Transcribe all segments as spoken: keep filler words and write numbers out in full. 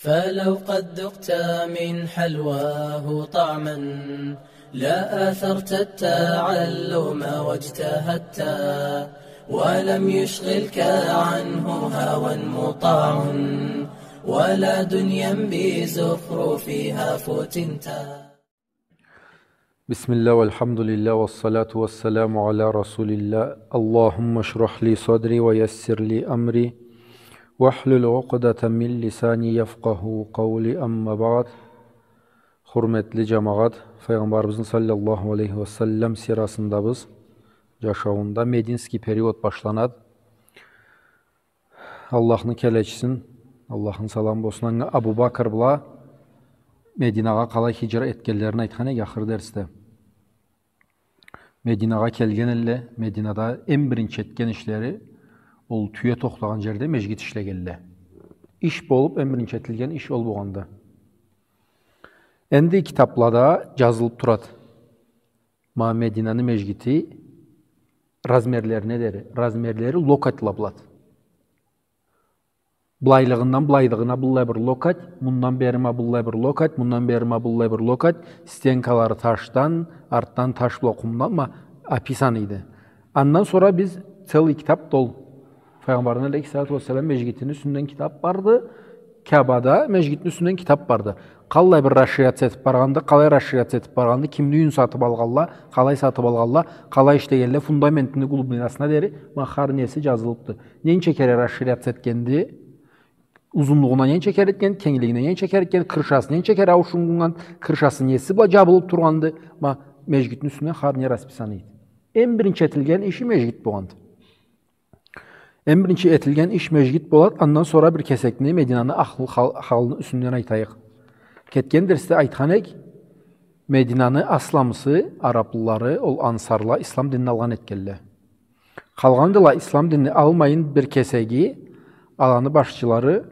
فلو قد ذقت من حلواه طعما لآثرت التعلم واجتهدت، ولم يشغلك عنه هوى مطاع ولا دنيا بزخرفها فتنت. بسم الله والحمد لله والصلاة والسلام على رسول الله. اللهم اشرح لي صدري ويسر لي أمري واحلل عقدة من لساني يفقهوا قولي. أما بعد. Хурметли джамагъат, Файгъамбарыбызны саллаллаху алейхи ва саллам сирасындабыз, джашауунда мединский период башланады. Аллахны келечисин, Аллахны саламы болсун анга, Абу Бакр бла Мединагъа къалай хиджра этгенлерин айтхан эдик ахыр дерсде. Мединагъа келген элле, Мединада эм биринчи этген ишлери, ол тюе тохтагъан джерде межгит ишлегенле. Иш болуб, эм биринчи этилген иш ол болгъанды. Энди китаблада джазылыб турады. Ма Мединаны межгити размерлерине дери, размерлери локотьла болады. Былайлыгъындан былайлыгъына быллай бир локоть, мындан бери ма быллай бир локоть, мындан бери ма быллай бир локоть, стенкалары ташдан, артдан таш бла къумдан ма описанныйды. Андан сора биз целый китаб да ол. Файгъамбарны алейхиссалату уассалам межгитини юсюнден китаб барды. Каабада межгитни юсюнден китаб барды. Къаллай бир расширяться этиб баргъанды, къалай расширяться этиб баргъанды, кимни юйюн сатыб алгъанла, къалай сатыб алгъанла, къалай ишлегенле, фундаментини глубинасына дери, ма хар неси джазылыбды. Ненча кере расширяться этгенди, узунлугъуна ненча кере этген, кенглигине ненча кере этген, крышасы ненча кере ауушуннган, крышасы неси бла джабылыб тургъанды, ма межгитни юсюнден хар не расписанныйды. Эм биринчи этилген иши межгит болгъанды. Эм биринчи этилген иш межгит болады, андан сора бир кесекни Мединаны ахлы хал-, халыны юсюнден айтайыкъ. Кетген дерсде айтхан эдик, Мединаны асламысы, араблылары, ол ансарла ислам динни алгъан этгенле. Къалгъандыла ислам динни алмайын бир кесеги, аланы башчылары,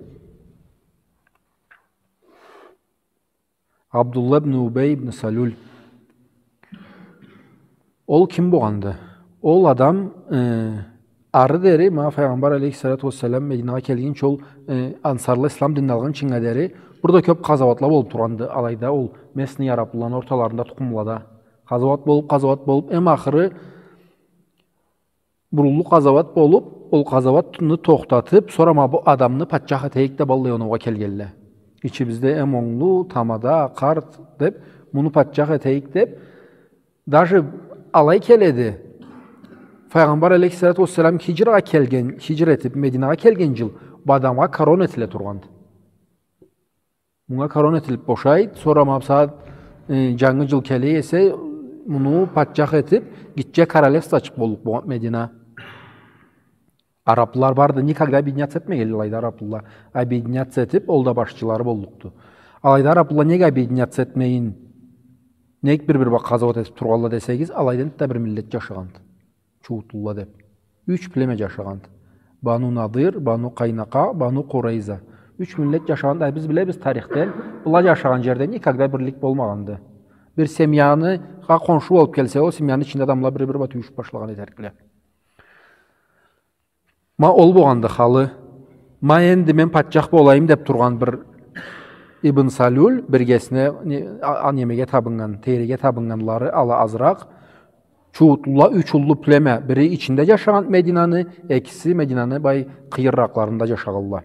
Абдулла ибн Убей ибн Салюль. Ол ким болгъанды? Ол адам, э, ары дери, ма Файгъамбар алейхиссалату уассалам Мединагъа келгинчи ол, э, ансарла ислам динни алгъынчынга дери, бир да кёб къазауатла болуб тургъанды. Алайда ол местный араблыланы орталарында, тукъумлада. Къазауат болуб, къазауат болуб, эм ахыры Буруллу къазауат болуб, ол къазауатны тохтатыб, сора ма бу адамны патчах этейик деб, аллай оноугъа келгенле. Ичибизде эм онглу, тамада, къарт деб, муну патчах этейик деб, даже алай келеди. Файгъамбар алейхиссалату уассалам хиджрагъа келген, хиджра этиб, Мединагъа келген джыл бу адамгъа корона этиле тургъанды. Мунга корона этилиб бошайды, сора ма бусагъат, э, джангы джыл келе эсе, муну патчах этиб, гитче королевствочыкъ боллукъ бу Медина. Араблылар барды, никогда объединяться этмегенле алайда араблылар. Объединяться этиб, ол да башчылары боллукъду. Алайда араблылар нек объединяться этмейин, нек бир-бир бла къазауат этиб тургъанла десегиз, алайда энтда бир миллет джашагъанды. Чуутлула деб. Юч племя джашагъанды. Бану Надир, Бану Къайнукъа, Бану Къурайза. Юч миллет джашагъанды, а биз билебиз тарихден, была джашагъан джерде никогда бирлик болмагъанды. Бир семьяны, къа-, къоншу болуб келсе, ол семьяны ичинде адамла бир-бири бла тюйюшюб башлагъан этерикле. Ма ол болгъанды халы. Ма энди мен патчах болайым деб тургъан бир Ибн Салюль, биргесине, не-, а-, а-, немеге табыннган, тейриге табыннганлары ала азыракъ, чуутлула, юч уллу племя, бири ичинде джашагъан Мединаны, экиси Мединаны бай къыйырыракъларында джашагъанла.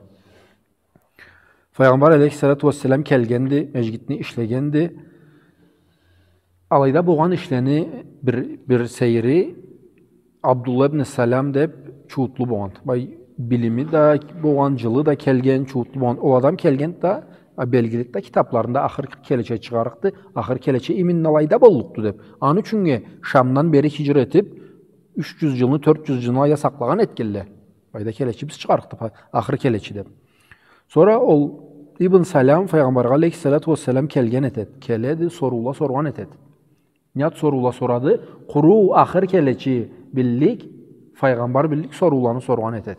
Файгъамбар алейхиссалату уассалам келгенди, межгитни ишлегенди. Алайда болгъан ишлени бир, бир сейири, Абдулла ибн Салам деб чуутлу болгъанды. Бай, билими да болгъан, джылы да келген, чуутлу болгъан. Ол адам келгенди да, а, белгилиди да, китабларында ахыр келече чыгъарыкъды, ахыр келече именно алайда боллукъду деб. Аны ючюннге Шамдан бери хиджра этиб, юч джюз джылны, тёрт джюз джылны алайда сакълагъан этгенле. Алайда келечибиз чыгъарыкъды, па-, ахыр келечи деб. Сора ол Ибн Салам Файгъамбаргъа алейхиссалату уассалам келген этеди. Келеди, соруула соргъан этеди. Нят соруула сорады? Къуру ахыр келечи биллик, Файгъамбар биллик сорууланы соргъан этеди.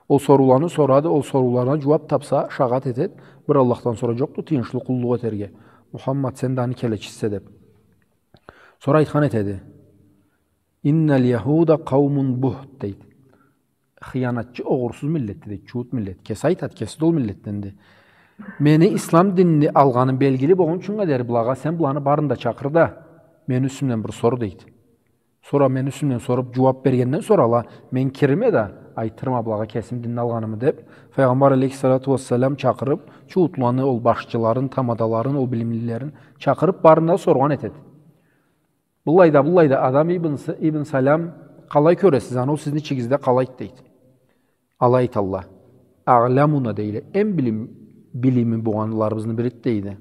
Ол сорууланы сорады, ол сорууларына джууаб табса, шагъат этеди, бир Аллахдан сора джокъду тыйыншлы къуллукъ этерге. Мухаммад, сен да аны келечисисе деб. Сора айтхан этеди. «Инналь яхуда къаумун бухт», — дейди. Хыянатчы, огъурсуз миллетди, дейди, чуут миллет. Кеси айтады, кеси да ол миллетденди. Мени ислам динни алгъаным белгили болгъунчугъа дери былагъа сен быланы барын да чакъыр да, мени юсюмден бир сор, дейди. Сора мени юсюмден соруб, джууаб бергенден сора ала, мен кириме да, айтырма былагъа кесим динни алгъанымы деб, Файгъамбар алейхиссалату уассалам чакъырыб, чууутланы, ол башчыларын, тамадаларын, ол билимлилерин чакъырыб, барына да соргъан этеди. Быллай да, быллай да адам Ибн С-, Ибн Салам, къалай кёресиз, аны ол сизни ичигизде къалайды, дейди. Алай айталла. Аъламуна, дейле, эм билим, билими болгъанларыбызны бириди, дейди.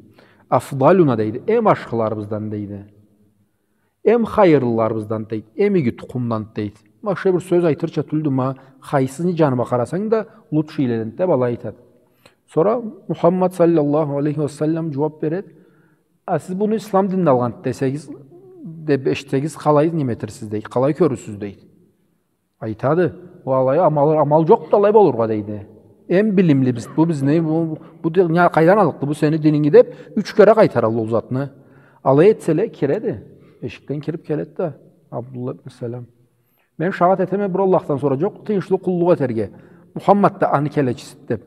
Афдалуна, дейди, эм ашхыларыбыздан, дейди. Эм хайырлыларыбыздан, дейди, эм иги тукъумдан, дейди. Башха бир сёз айтырча тюлдю, ма, хайсызны джаныма къарасанг да, лучшийледен, деб алай айтады. Сора Мухаммад саллаллаху алейхи ва саллам джууаб береди. А сиз муну ислам динни алгъан десегиз, деб эшитсегиз, къалай неме этерсиз, дейди, къалай кёрюрсюз, дейди. Айтады, уаллахи, амал, амал джокъду алай болургъа, дейди. Эм билимлибиз, бу бизни, бу, бу ди-, не, къайдан аллыкъды бу сени дининги деб, юч кере къайтаралла ол затны. Алай этселе, киреди. Эшикден кириб келеди да, Абдуллах ибн Салам. Мен шагъат этеме, бир Аллахдан сора джокъ тыйыншлы къуллукъ этерге. Мухаммад да аны келечисиди деб.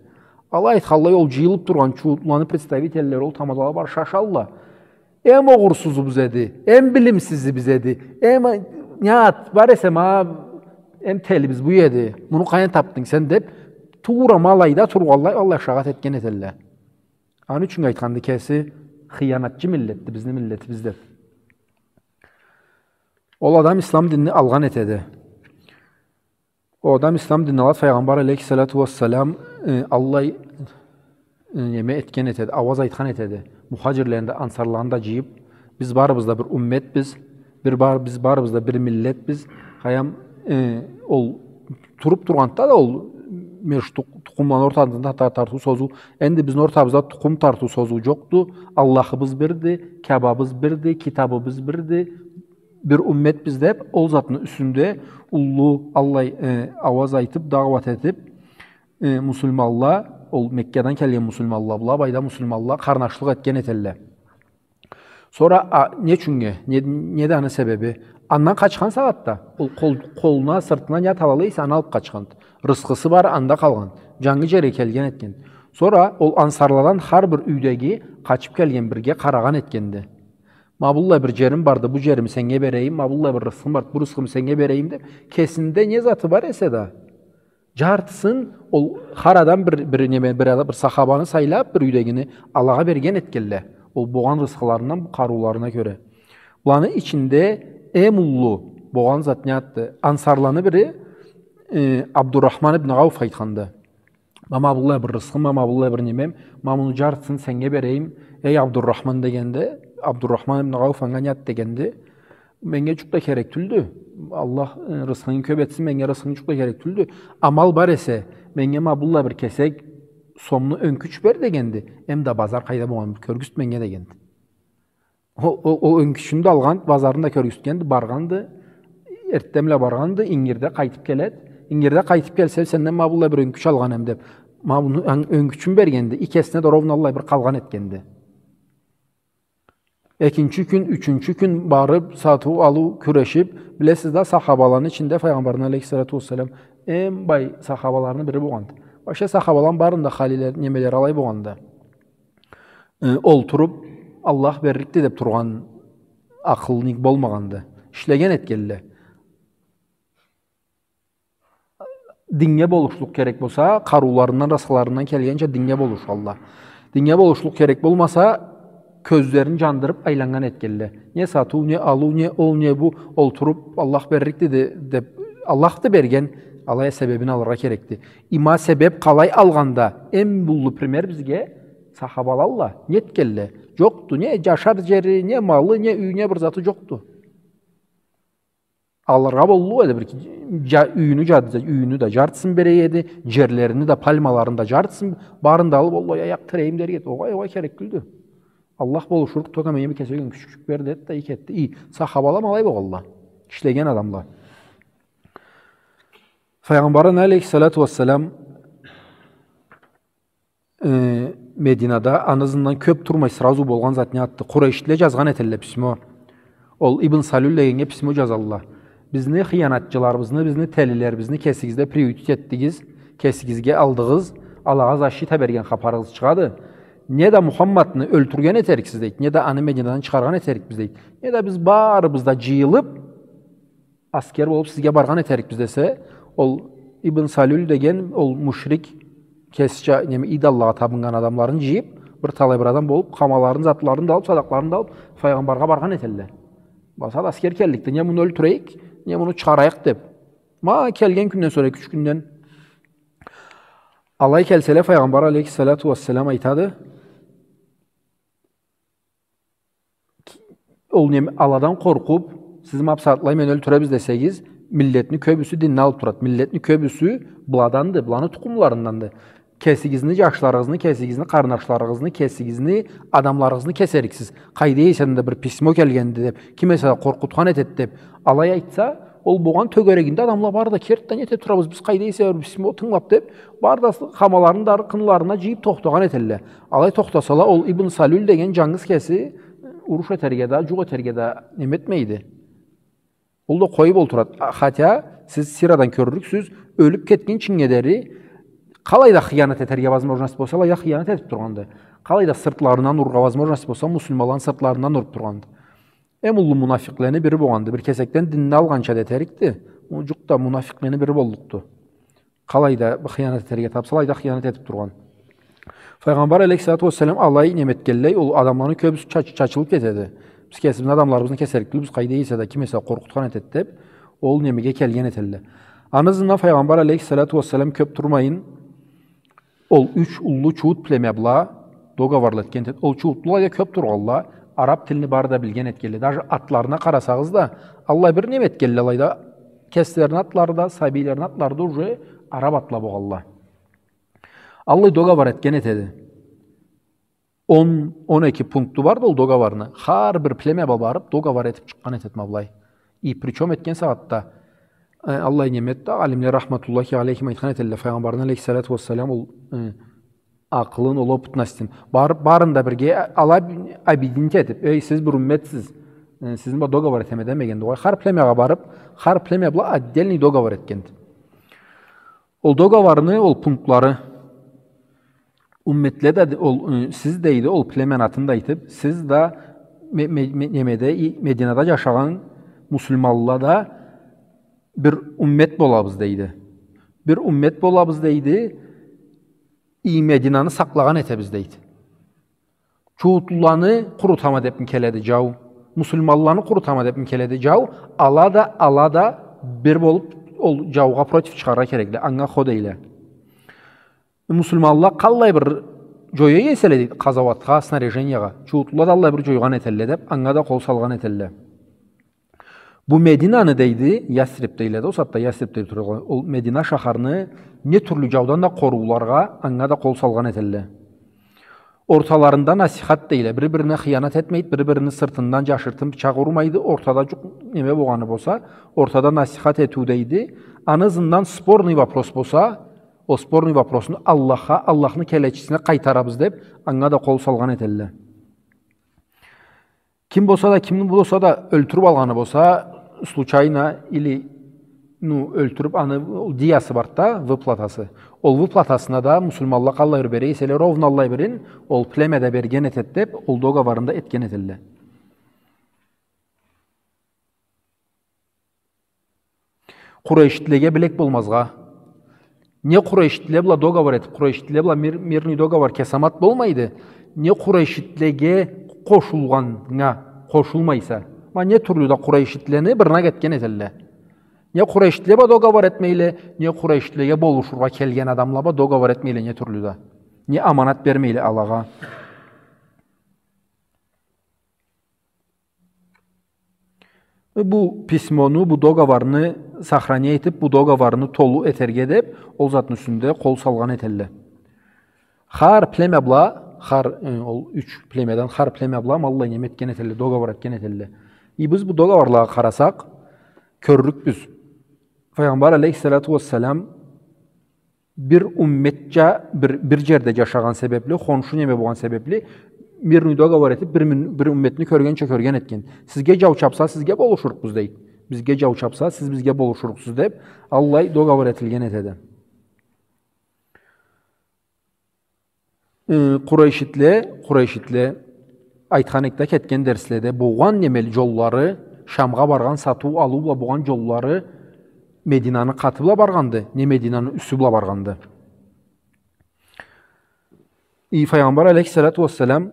Алай айтханлай, ол джыйылыб тургъан чууутланы представительлери, ол тамадала бары шашалла. Эм огъурсузу биз эди, эм билимсизи биз эди, эм, не зат бар эсе, ма, эм телибиз бу эди. Муну къайдан табдынг сен деб, туура ма алайда тургъанлай, аллай шагъат этген этелле. Аны ючюн айтханды кеси, хыянатчы миллетди бизни миллетибиз деб. Ол адам ислам динни алгъан этеди. Ол адам ислам динни алады, Файгъамбар алейхиссалату уассалам, э, аллай, э, неме этген этеди, ауаз айтхан этеди. Мухаджирлени да, ансарланы да джыйыб, биз барыбыз да бир умметбиз, бир бар-, биз барыбыз да бир миллетбиз. Хаям, э, ол туруб тургъанда да ол между тукъ-, тукъумланы ортасында та-, тартыу созуу, энди бизни ортабызда тукъум тартыу созуу джокъду. Аллахыбыз бирди, Каабабыз бирди, китабыбыз бирди, бир умметбиз деб, ол затны юсюнде уллу аллай, э, ауаз айтыб, дагъуат этиб, э, муслиманла, ол Меккадан келген муслиманла, бла былайда муслиманла къарнашлыкъ этген этелле. Сора, а, не ючюннге, не, неди аны себеби? Андан къачхан сагъатда, ол къол-, къолуна, сыртына не алалла эсе, аны алыб къачханды. Рысхысы бар, анда къалгъан. Джангы джерге келген этген. Сора ол ансарладан хар бир юйдеги къачыб келген бирге къарагъан этгенди. Ма быллай бир джерим барды, бу джерими сеннге берейим, ма быллай бир рысхым барды, бу рысхымы сеннге берейим деб, кесинде не заты бар эсе да, джартысын ол хар адам бир, бир неме, бир ада-, бир сахабаны сайлаб, бир юйдегини алагъа берген этгелле. Ол болгъан рысхыларындан, къарыуларына кёре. Буланы ичинде эм уллу болгъан зат не затды? Ансарланы бири, э, Абдуррахман ибн Ауф айтханды. Ма, ма быллай бир рысхым, ма, ма быллай бир немем, ма муну джартысын сеннге берейим, эй Абдуррахман дегенде, Абдуррахман ибн Ауф анга не зат дегенди? Меннге джукъ да керек тюлдю. Аллах, э, рысхынгы кёб этсин, меннге рысхынгы джукъ да керек тюлдю. Амал бар эсе, меннге ма быллай бир кесек сомну ёнкюч бер дегенди. Эм да базар къайда болгъанын бир кёргюзт меннге дегенди. Ол, ол, ол ёнкючюн да алгъан, базарын да кёргюзтгенди, баргъанды, эртденбла баргъанды, ингирде къайтыб келед. Ингирде къайтыб келсе, сенден ма быллай бир ёнкюч алгъан эм деб, ма муну ан-, ёнкючюн бергенди, икесине да ровно аллай бир къалгъан этгенди. Экинчи кюн, ючюнчю кюн барыб, сатыу-алыу кюрешиб, билесиз да, сахабаланы ичинде Файгъамбарны алейхиссалату уассалам эм бай сахабаларыны бири болгъанды. Башха сахабаланы барыны да халиле-, немелери алай болгъанды. Э, олтуруб, Аллах берликди деб тургъан акъыллыкъ болмагъанды. Ишлеген этгелле. Динге болушлукъ керек болса, къарыуларындан, рысхыларындан келгенча динге болушалла. Динге болушлукъ керек болмаса, кёзлерин джандырыб айланнган этгелле. Не сатыу, не алыу, не ол, не бу, олтуруб, Аллах берликди де-, деб, Аллахды берген, алай себебин алыргъа керекди. Има себеб къалай алгъанда, эм уллу пример бизге сахабалалла, не этгелле? Джокъду, не джашар джери, не малы, не юй, не бир заты джокъду. Алыргъа боллукъ эди, бир ки-, джа-, юйюню джа-, юйюню да джартысын бере эди, джерлерини да, пальмаларын да джартысын, барын да алыб, «Аллах, аякъ тирейим» дерге эди. Огъай, огъай, керек тюлдю. Аллах болушурукъ, только меннге бир кесек ёнкючюк бер деди да, ий, кетди. Ий, сахабала ма алай болгъалла. Ишлеген адамла. Файгъамбарны алейхиссалату уассалам э, Мединада, аны ызындан кёб турмай, сразу болгъан зат не затды? Къурейшлиле джазгъан этелле письмо. Ол Ибн Салюль дегеннге письмо джазалла. Бизни хыянатчыларыбызны, бизни телилерибизни кесигиз да приютить этдигиз, кесигизге алдыгъыз, алагъа защита берген хапарыгъыз чыгъады. Не да Мухаммадны ёлтюрген этериксиз, дейди, не да аны Мединадан чыгъаргъан этерикбиз, дейди. Не да биз барыбыз да джыйылыб, аскер болуб сизге баргъан этерикбиз десе, ол Ибн Салюль деген, ол мушрик, кесича, неме, идоллагъа табыннган адамларын джыйыб, бир талай бир адам болуб, хамаларын, затларын да алыб, садакъларын да алыб, файгъамбаргъа баргъан этелле. Баса да аскер келликди, не муну ёлтюрейик, не муну чыгъарайыкъ деб. Ма келген кюнден сора, эки-юч кюнден алай келселе, файгъамбар алейхиссалату уассалам айтады, Ол неме, аладан къоркъуб, сиз ма бусагъатлай мени ёлтюребиз десегиз, миллетни кёбюсю динни алыб турады. Миллетни кёбюсю быладанды, быланы тукъумларынданды. Кесигизни джашларыгъызны, кесигизни къарнашларыгъызны, кесигизни адамларыгъызны кесериксиз. Къайда эсенг да бир письмо келгенди деб, ким эсе да къоркъутхан этеди деб, алай айтса, ол болгъан тёгерегинде адамла бары да, керти да, не эте турабыз биз, къайда эсе бир письмо тынгылаб деб, бары да хамаларын да, ары къынларын да джыйыб тохтагъан этелле. Алай тохтасала, ол Ибн Салюль деген джангыз кеси уруш этерге да, джукъ этерге да неме этмейди. Ол да къоюб олтурады. А, хотя сиз сирадан кёрюрюксюз, ёлюб кетгинчинге дери къалай да хыянат этерге возможность болса, алай да хыянат этиб тургъанды. Къалай да сыртларындан урургъа возможность болса, муслиманланы сыртларындан уруб тургъанды. Эм уллу мунафикълени бири болгъанды. Бир кесекден динни алгъанча да этерикди. Ол джукъ да мунафикълени бири боллукъду. Къалай да хыянат этерге табса, алай да хыянат этиб тургъан. Файгъамбар алейхиссалату уассалам алай неме этгенлей, ол адамланы кёбюсю чач-, чачылыб кетеди. Биз кесибизни адамларыбызны кесерик тюлбюз, къайда эсе да, ким эсе да къоркъутхан этеди деб, ол немеге келген этелле. Аны ызындан Файгъамбар алейхиссалату уассалам кёб турмайын, ол юч уллу чуут племя бла договорла этген этеди. Ол чуутлула да кёб тургъанла, араб тилни бары да билген этгенле. Даже атларына къарасагъыз да, аллай бир неме этгенле, алайда кеслерини атлары да, сабийлерини атлары да уже араб атла болгъанла. Аллай договор этген этеди. Он, он эки пункту барды ол договорну. Хар бир племя бла барыб, договор этиб чыкъгъан этеди ма былай. И причём этген сагъатда, э, аллай неме этди, алимле рахматуллахи алейхим айтхан этелле, Файгъамбарны алейхиссалату уассалам ол, э, акъылын, ол опытностун. Бар-, барын да бирге ала объединить этиб, эй, сиз бир умметсиз, э, сизни бла договор этеме демегенди огъай. Хар племягъа барыб, хар племя бла отдельный договор этгенди. Ол договорну, ол пунктлары, умметле да, ол, ы, сиз, дейди, ол племяны атын да айтыб, сиз да ме-, ме-, ме-, немеде, и, Мединада джашагъан муслиманла да бир уммет болабыз, дейди. Бир уммет болабыз, дейди, и Мединаны сакълагъан этебиз, дейди. Чууутлуланы къурутама дебми келеди джау, муслиманланы къурутама дебми келеди джау, ала да, ала да бир болуб, ол джаугъа против чыгъаргъа керекди, анга хо дейле. Муслиманла къаллай бир джоя эселе, дейди, къазауатха, снаряжениягъа, чууутлула да аллай бир джойгъан этелле деб, анга да къол салгъан этелле. Бу Мединаны, дейди, Ясриб дейле да, ол сагъатда Ясриб деб тургъан, ол Медина шахарны не тюрлю джаудан да къорууларгъа, анга да къол салгъан этелле. Орталарында насихат дейле, бир-бирине хыянат этмейди, бир-бирини сыртындан джашыртын бычакъ урмайды, ортада джукъ неме болгъаны болса, ортада насихат этиу, дейди. Аны ызындан спорный вопрос болса, ол спорный вопросну Аллахха, Аллахны келечисине къайтарабыз деб, анга да къол салгъан этелле. Ким болса да, кимни болса да ёлтюрюб алгъаны болса, случайно или, ну, ёлтюрюб аны, ол диясы барды да, выплатасы. Ол выплатасына да муслиманла къаллай бир бере эселе, ровно аллай бирин ол племя да берген этеди деб, ол договорун да этген этелле. Къурейшитлеге билек болмазгъа. Не къурейшитле бла договор этиб, къурейшитле бла мир-, мирный договор, кесамат болмайды, не къурейшитлеге къошулгъаннга къошулмайса. Ма не тюрлю да къурейшитлени бырнак этген этелле. Не къурейшитле бла договор этмейле, не къурейшитлеге болушургъа келген адамла бла договор этмейле не тюрлю да. Не аманат бермейле алагъа. Бу письмону, бу договорну сохранять этиб, бу договорну толу этерге деб, ол затны юсюнде къол салгъан этелле. Хар племя бла, хар, э, ол юч племядан хар племя бла ма аллай неме этген этелле, договор этген этелле. И биз бу договорлагъа къарасакъ, кёрюрюкбюз. Файгъамбар алейхиссалату уассалам бир умметча, бир, бир джерде джашагъан себебли, хоншу неме болгъан себебли, мирный договор этиб, бир мин-, бир умметни кёргенча кёрген этген. Сизге джау чабса, сизге болушурукъбуз, дейди. Бизге джау чабса, сиз бизге болушурукъсуз, деб, аллай договор этилген этеди. Э, Къурайшитле, Къурайшитле, айтхан эдик да кетген дерследе, болгъан немели джоллары, Шамгъа баргъан сатыу-алыу бла болгъан джоллары Мединаны къаты бла баргъанды, не Мединаны юсю бла баргъанды. И Файгъамбар алейхиссалату уассалам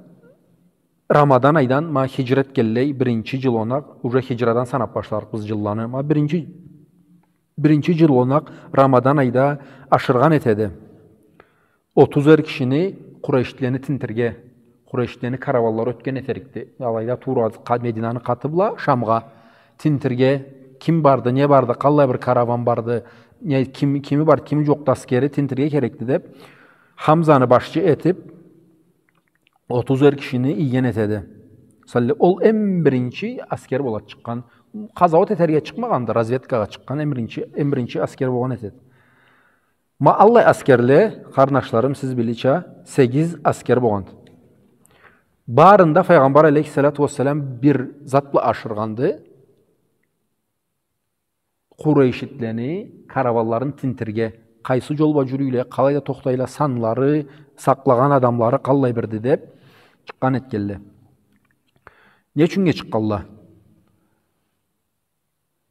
Рамадан айдан, ма хиджра этгенлей, биринчи джыл онакъ, уже хиджрадан санаб башларыкъ биз джылланы. Ма биринчи, биринчи джыл онакъ Рамадан айда ашыргъан этеди. Отуз эр кишини Къурайшитлени тинтирге, Къурайшитлени караванлары ётген этерикди. Алайда турады, къа-, Мединаны къаты бла Шамгъа тинтирге, ким барды, не барды, къаллай бир караван барды, не, ким, кими барды, кими джокъду аскери, тинтирге керекди деб, Хамзаны башчы этиб, отуз эр кишини ийген этеди. Мисалле, ол эм биринчи аскер болад чыкъгъан. Къазауат этерге чыкъмагъанды, разведкагъа чыкъгъан эм биринчи, эм биринчи аскер болгъан этеди. Ма аллай аскерле, къарнашларым, сиз билирча, сегиз аскер болгъанды. Барын да Файгъамбар алейхиссалату уассалам бир зат бла ашыргъанды. Къурайшитлени караванларын тинтирге, къайсы джол бла джюрюйле, къалайда тохтайла, санлары, сакълагъан адамлары къаллай бирди деб, чыкъгъан этгенле. Не ючюннге чыкъгъанла?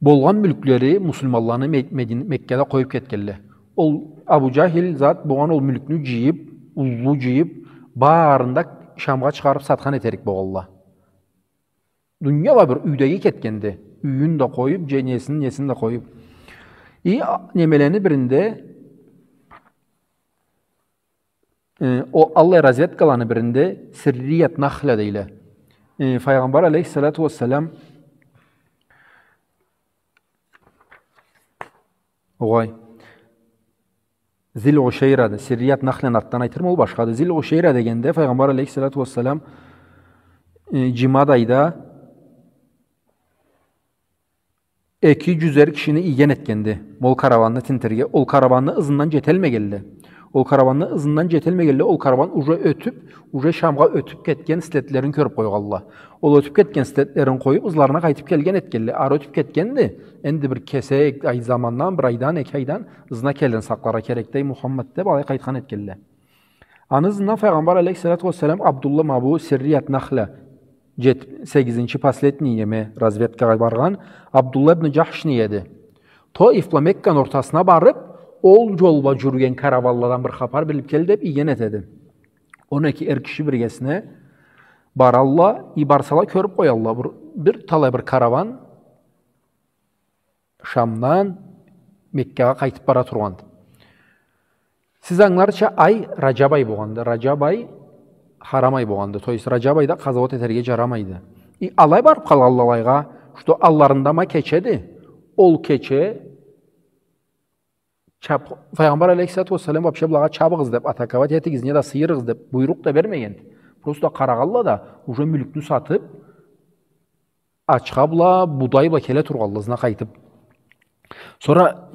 Болгъан мюлклери муслиманланы Ме-, Медин-, Меккада къоюб кетгенле. Ол Абу Джахил зат болгъан ол мюлкню джыйыб, уллу джыйыб, барын да Шамгъа чыгъарыб сатхан этерик болгъанла. Дуния бла бир юйдеги кетгенди. Юйюн да къоюб, дженесин, несин да къоюб. И а-, немелени биринде, э, о аллай разведкаланы биринде Сиррият Нахля дейле. Э, Файгъамбар алейхиссалату уассалам огъай. Зил Ушейрады. Сиррият Нахляны атдан айтырма, ол башхады. Зил Ушейра дегенде Файгъамбар алейхиссалату уассалам, э, Джимад айда эки джюз эр кишини ийген этгенди. Ол караванны тинтирге, ол караванны ызындан джетелмегенле. Ол караванны ызындан джетелмегенле, ол караван уже ётюб, уже Шамгъа ётюб кетген следлерин кёрюб къойгъанла. Ол ётюб кетген следлерин къоюб, ызларына къайтыб келген этгенле. Ары ётюб кетгенди. Энди бир кесек ай замандан, бир айдан, эки айдан ызына келдин сакъларгъа керекди, эй Мухаммад, деб, алай къайтхан этгенле. Аны ызындан Файгъамбар алейхиссалату уассалам Абдулла, ма бу Сиррият Нахля, джет-, сегизинчи, последний неме, разведкагъа баргъан Абдулла ибн Джахшни эди. Тоиф бла Мекканы ортасына барыб, ол джол бла джюрюген караванладан бир хапар билиб кел деб ийген этеди. Он эки эр киши биргесине баралла, и барсала кёрюб къоялла. Бир, бир талай бир караван Шамдан Меккагъа къайтыб бара тургъанды. Сиз ангыларча, ай Раджаб ай болгъанды. Раджаб ай харам ай болгъанды. То есть, Раджаб айда къазауат этерге джарамайды. И алай барыб къалгъанла алайгъа, что алларында ма кечеди. Ол кече чаб-, Файгъамбар алейхиссалату уассалам вообще былагъа чабыгъыз деб, атаковать этигиз, не да сыйырыгъыз деб буйрукъ да бермегенди. Просто къарагъанла да, уже мюлкню сатыб, ачха бла, будай бла келе тургъанла ызына къайтыб. Сора,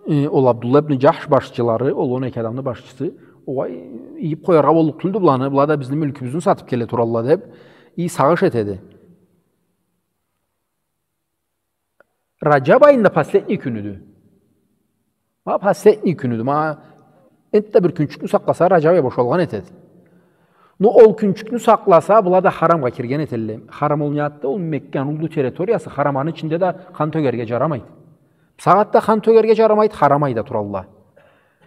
э, ол Абдулла ибн Джахш башчылары, ол он эки адамны башчысы, огъай, ийиб къояргъа боллукъ тюлдю быланы, была да бизни мюлкюбюзню сатыб келе туралла деб, и сагъыш этеди. Раджаб айында последний кюнюдю. Ма последний кюнюдю. Ма энтда бир кюнчюкню сакъласа, Раджаб ай бошалгъан этеди. Но ол кюнчюкню сакъласа, была да харамгъа кирген этелле. Харам ол не затды? Ол Мекканы уллу территориясы, харам, аны ичинде да къан тёгерге джарамайды. Бусагъатда къан тёгерге джарамайды, харам айда туралла.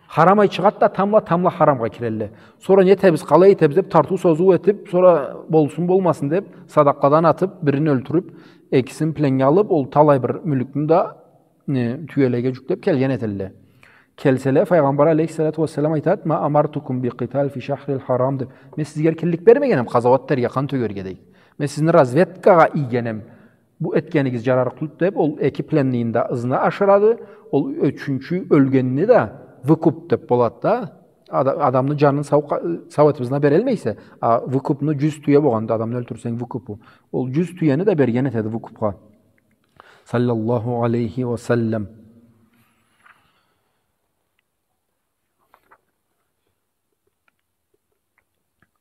Харам ай чыгъады да, тамбла, тамбла харамгъа кирелле. Сора не этебиз, къалай этебиз деб, тартыу-созуу этиб, сора болсун, болмасын деб, садакъадан атыб, бирин ёлтюрюб, экисин пленнге алыб, ол талай бир мюлкню да, э, тюелеге джюклеб келген этелле. Келселе, Файгъамбар алейхиссалату уассалам айтады: «Ма амартукум би къитал фи шахрил харам», — деб. «Мен сизге эркинлик бермегенем къазауат этерге, къан тёгерге», — дейди. «Мен сизни разведкагъа ийгенем, бу этгенигиз джарарыкъ тюлдю», — деб, ол эки пленныйни да ызына ашырады. Ол ючюнчю ёлгенни да выкуп деб болады да. Ада-, адамны джанын сау къа-, сау этиб ызына берелмейсе, а выкупну джюз тюе болгъанды, адамны ёлтюрсенг выкупу. Ол джюз тюени да берген этеди выкупха. Саллаллаху алейхи ва саллам.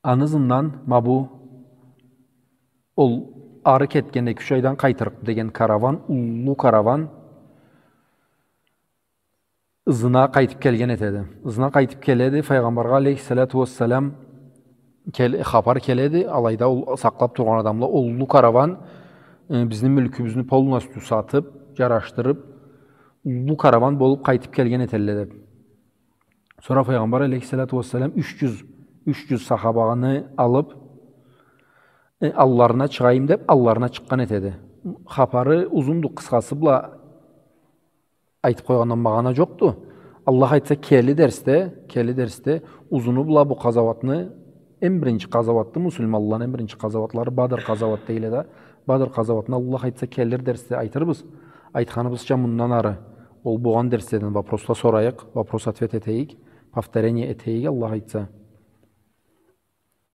Аны ызындан ма бу ол ары кетген эки-юч айдан къайтырыкъ деген караван, уллу караван ызына къайтыб келген этеди. Ызына къайтыб келеди, Файгъамбаргъа алейхиссалату уассалам кел-, хапар келеди, алайда ол сакълап тургъан адамла, уллу караван, э, бизни мюлкюбюзню полностью сатып, джарашдырып, уллу караван болуп къайтып келген этелле деп. Сора Файгъамбар алейхиссалату уассалам юч джюз, юч джюз сахабаны алып, э, алларына чыгъайым деп, алларына чыкъгъан этеди. Хапары узунду, къысхасы бла айтып къойгъандан магъана джокъду. Аллах айтса, келир дерсде, келир дерсде узуну бла бу къазауатны, эм биринчи къазауатды, муслиманланы эм биринчи къазауатлары Бадр къазауат дейле да. Бадр къазауатны, Аллах айтса, келир дерсде айтырбыз. Айтханыбызча, мындан ары ол болгъан дерследен вопросла сорайыкъ, вопрос-ответ этейик, повторение этейик, Аллах айтса.